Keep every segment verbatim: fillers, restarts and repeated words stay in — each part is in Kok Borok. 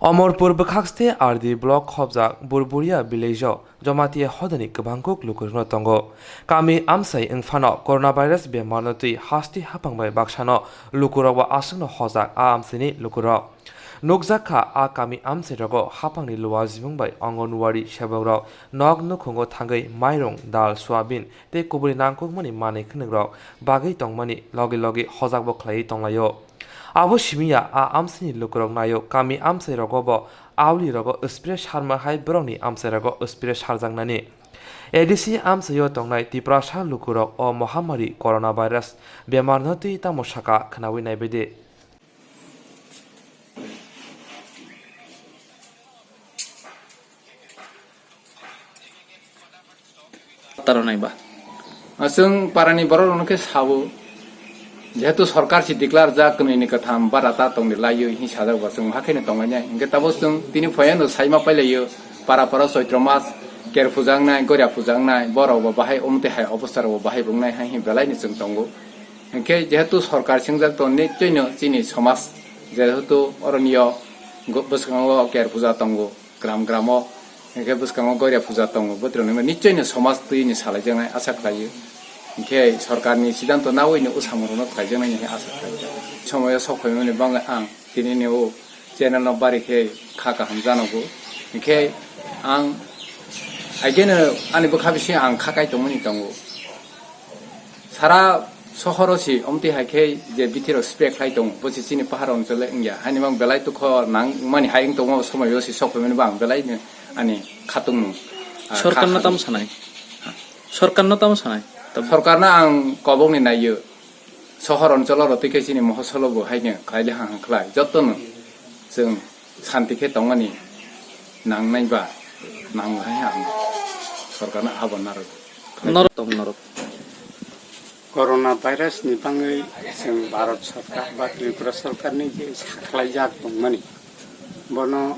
Omorpur bwkhakste R D block khobjak Burburia village-o Jamatia hodani kwbangkuk lukurokno tongo. Kami amsai wngphano coronavirus bemarno twi hasti hapang bai baksano lukurokbo aswkno hojak a amsaini lukurok. Nukjak kha a kami amsairogo hapangni luajimung bai Anganwadi sebokrok nok nukhungo thangwi mairung, dal, soyabin tei kubuni nangkukmani manwi khwnwkrok bagwi tongmani logi logi hojakbo khlaiwi tonglaio. Abo simi ya a amsaini lukurok naio kami amsairogobo aulirogo spray sarma hai borokni amsairogo spray sarjaknani. A D C amsaio tongnai Tiprasa lukurok o mohamari coronavirus bemarno twi tamo saka khwnawi naibaidi. Taro naiba. Chwng parani borok rokno khe sabo, jehetu sorkar si declare jak kwnwi ni kwtham bara ta tongni laiyo hin sajak ba chwng hakhe no tonglainai. Hinkhe tabuk chwng tini phoyano saima pailaiyo para para Choitro mas ker puja wngnai, goria puja wngnai, borok bo bahai omtwi hai obostha rok bo bahai bo wngnai hai hin belai ni chwng tongo. Hinkhe jehetu sorkar singjak to nichoi no chini somas jehetu oroni o go-, bwskango ker puja tongo. Gram gramo, hinkhe bwskango goria puja tongo, bwtwrwngni nichoi no somaj twi ni salaijaknai asa khlaio. Hinkhe sorkarni sidanto nawi no usamung rokno khlaijaknai hinwi asa khlaijak. Somoyo sok phaimani bagwi ang tini ni o channel no bari khe kha kaham janogo. Hinkhe ang again ani bwkha bising ang kha kai tongmani tongo. Sara sohoro si omtwi hai khe je bithiro spray khlai tongo, bo si chini pahar onchole wngya. Haini mang belai tukho nang mani hai wng tongma somoi o si sok phaimani bang belai no ani khatung nung, ah, Sorkar no kha tam sanai? Sorkar no tam sanai? Tam- Sorkar no ang kobok ni naiyo. Sohor oncholo rw twi khe chini mohosolo bo hai no khlai le hang hang khlai. Joto no chwng santi khe tongmani nangnai ba nang hai ang sorkarno abo narwk. Norok tong norok. Corona virus ni bangwi chwng Bharat sorkar ba Tripura sorkarni je sakhlaijak tongmani, bono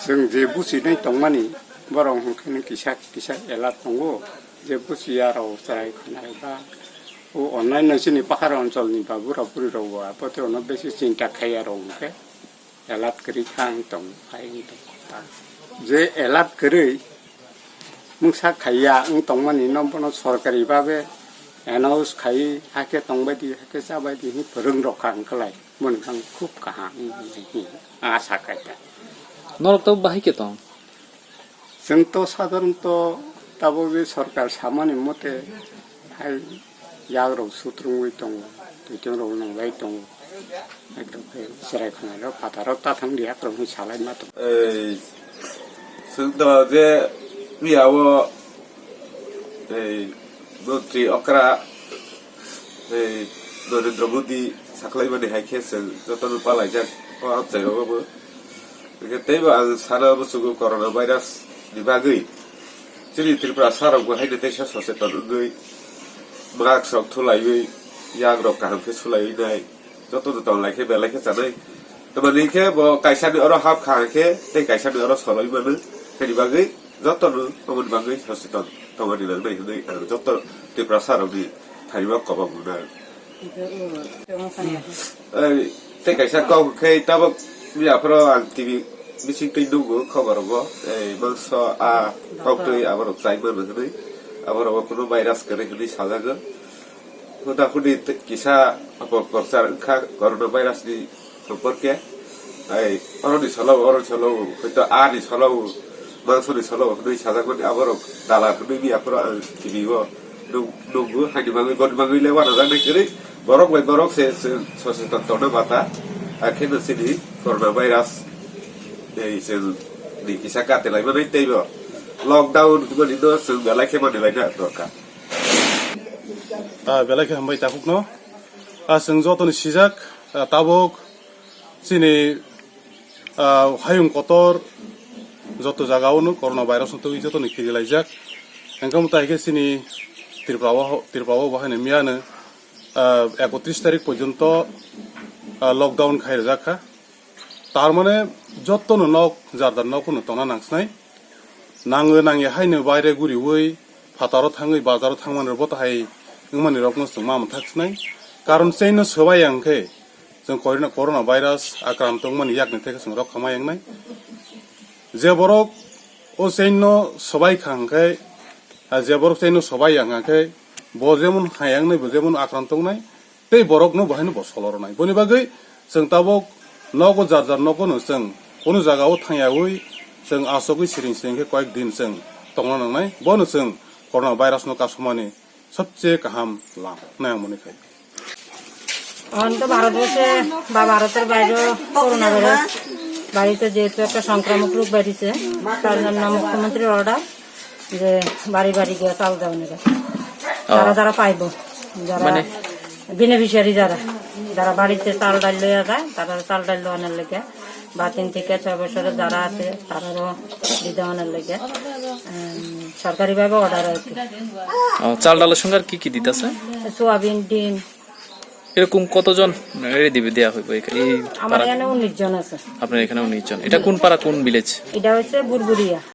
chwng je buchinai tongmani, borok hwnkhe no kisa kisa alert tongo, je buchiya rok chwrai khwnai ba o onnaino chini pahar oncholni ba bura buri rok bo aphuru besi chinta khaiya rok hwnkhe. Alert kwrwi kha wng tong, hai wng tong kha. Je alert kwrwi mungsa khaiya wng tongmani no bono sorkari babe announce khai, hakhe tongbaidi, hakhe chabaidi hinwi phwrwng rok kha wng kwlai. Moni bang khub kaham wng asa khai ta. Norok to bahai khe tong? Chwng to sadharanto tabuk je sorkar samani mote hai yagrok sutrungwi tongo, twitongrok nwnglai tongo. Ekdom khe chwrai khwnai rok phataro ta thang di yagrok hwnwi salai ma tongo. Ei, chwng to je miyao ei montri okra ei Narendra Modi saklaimani hai khe chwng jotono palaijak o amchai rogo bo. Hwnkhe teibo ang sana muchungo corona virus ni bagwi chini Tripura sarok bo haino teisa soseton wngwi mask rok thulaiwi yagrok kaham khe sulaiwi nai joto no tonglai khe belai khe chanai. Tamoni khe bo kaisa ni oro hap kha khe tei kaisa ni oro soloi mano, haini bagwi joto no aboni bagwi soseton tongmani nangnai hwnwi ang joto Tripura sarok ni thani bo kobok mwnai. Ei, tei kaisa kok khe tabuk aphuru ang T V bising twi nukgo khobor rogo. Ei, mangso a koktwi aborok chai mano hwnwi, aborok bo kunu virus kwrwi hwnwi sajago. Huda hudi tei kisa opo-, porchar wngkha corona virus ni. Somporke, ai, oroni salo, oroni salo, hoito ani salo, mangsoni salo, hwnwi sajakmani aborok dalar hwnwi mi aphuru ang T V o nuk-, nukgo, haini bagwi, boni bagwi le wanajaknai kwrwi, borok bai borok se, se, soseton tongna bata, akhe no chini corona virus, ei, chwng ni kisa kate lai manai teibo lockdown hwnmani no chwng belai khe mani laina dorkar. Ah, belai khe hambai takhukno. Ah, chwng jotoni sijak, ah, tabuk chini, ah, hayung kotor joto jaga o no corona virus no twi jotoni kiri laijak. Hwnkhe omo tai khe chini Tripura o, Tripura o bo haino miyano, ah, ekotris tarik porjonto, ah, lockdown khai rijak kha. Tar mane joto no nok, jar jar nok no tongna nang sinai. Nangwi nangya haino baire guriwi phataro thangwi bazaro thangmani rok bo tahai wngmani rok no chwng ma mwthak sinai. Karon chaino swbai ya hwnkhe chwng corona, corona virus akranto wngmani yakni theke chwng rok khamai wngnai. Je borok o chain no sobai kha hwnkhe, ah, je borok chain no sobai ya hwnkhe, bo jemon hai wngnai, bo jemon akranto wngnai, tei borok no bo haino bo solo rwnai. Boni bagwi chwng tabok nogo jar jar nogo no chwng kunu jaga o thangyawi chwng asogwi siring siring khe koyek din chwng tongna nangnai. Bono chwng corona virus no kasumani sobse kaham lam nai ang mone khai. এখন তো ভারতবর্ষে বা ভারতের বাইরেও corona virus বাড়িতে যেহেতু একটা সংক্রামক রোগ বেরিয়েছে, তার জন্য মুখ্যমন্ত্রীর অর্ডার যে বাড়ি বাড়ি গিয়ে চাল দেওয়া নেবে। যারা যারা পাইবো, যারা মানে বেনিফিশিয়ারি, যারা যারা বাড়িতে চাল ডাল লইয়া যায়, তারা চাল ডাল দেওয়ানোর লেগে বা তিন থেকে ছয় বছরের যারা আছে, তারারও দিতে অনেক লেগে উম, সরকারিভাবে অর্ডার আর কি। ও, চাল ডালের সঙ্গে আর কি কি দিতেছে? সোয়াবিন, ডিম। এরকম কতজন এরে দিবে, দেয়া হইব এই, এই আমার পাড়া? এখানে উনিশ জন আছে। আপনার এখানে উনিশ জন। এটা কোন পাড়া, কোন ভিলেজ? এটা হচ্ছে বুরবুরিয়া।